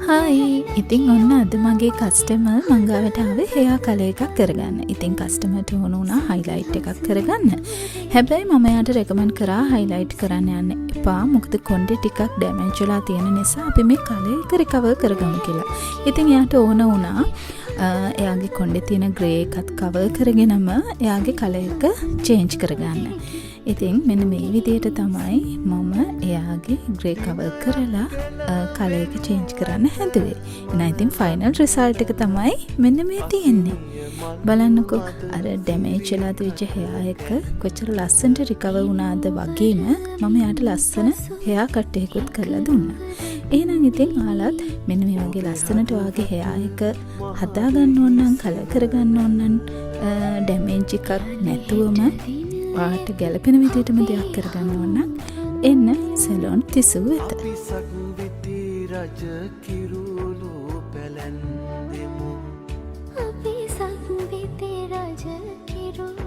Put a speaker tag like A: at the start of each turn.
A: Hi, ඉතින් ඔන්න අද මගේ කස්ටමර් මං ගාවට ආවේ හෙයා කලර් එකක් කරගන්න. ඉතින් කස්ටමර්ට ඕන වුණා හයිලයිට් එකක් කරගන්න. හැබැයි මම එයාට රෙකමන්ඩ් කරා හයිලයිට් කරන්න යන්න එපා. මොකද කොණ්ඩේ ටිකක් ඩැමේජ් වෙලා තියෙන නිසා අපි මේ කලර් එක රිකවර් කරගමු කියලා. ඉතින් එයාට ඕන වුණා එයාගේ කොණ්ඩේ තියෙන ග්‍රේ එකත් කවර් කරගෙනම එයාගේ කලර් එක චේන්ජ් කරගන්න. ඉතින් මෙන්න මේ විදියට තමයි මම එයාගේ ග්‍රේ කවර් කරලා කලර් එක චේන්ජ් කරන්න හැදුවේ. එහෙනම් ඉතින් ෆයිනල් රිසල්ට් එක තමයි මෙන්න මේ තියෙන්නේ. බලන්නකෝ, අර ඩැමේජ් වෙලා තිබිච්ච හෙයා එක කොච්චර ලස්සනට රිකවර් වුණාද වගේම මම එයාට ලස්සන හෙයා කට් එකකුත් කරලා දුන්නා. එහෙනම් ඉතින් ඔයාලත් මෙන්න මේ වගේ ලස්සනට ඔයාගේ හෙයා එක හදා ගන්න ඕන නම්, කලර් කරගන්න ඕන නම්, ඩැමේජ් එකක් නැතුවම ඔයාට ගැලපෙන විදිහටම දෙයක් කරගන්න ඕන නම් එන්න සැලොන් තිසු වෙත.
B: අපි සක්විති රජ කිරුළු පැලැන්දෙමු.
C: අපි සක්විති රජ කිරුළු.